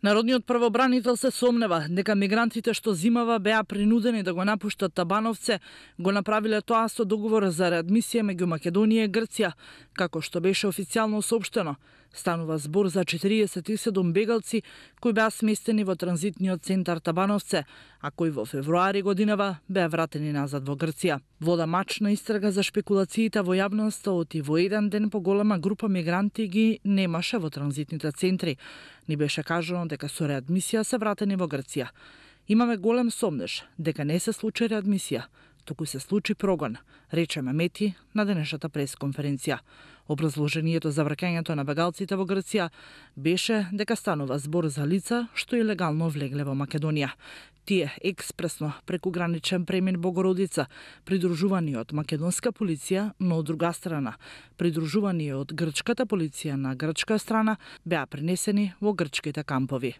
Народниот правобранител се сомнева дека мигрантите што зимава беа принудени да го напуштат Табановце, го направиле тоа со договор за реадмисија меѓу Македонија и Грција, како што беше официјално соопштено. Станува збор за 47 бегалци кои беа сместени во транзитниот центар Табановце, а кои во февруари годинава беа вратени назад во Грција. Вода мачна истрага за шпекулациите во јавноста оти во еден ден поголема група мигранти ги немаше во транзитните центри. Ни беше кажано дека со реадмисија се вратени во Грција. Имаме голем сомнеж дека не се случи реадмисија, туку се случи прогон, рече Мемети на денешната пресконференција. Образложението за враќањето на бегалците во Грција беше дека станува збор за лица што илегално влегле во Македонија. Тие експресно преку граничен премин Богородица, придружувани од македонска полиција, но од друга страна, придружувани од грчката полиција на грчка страна, беа пренесени во грчките кампови.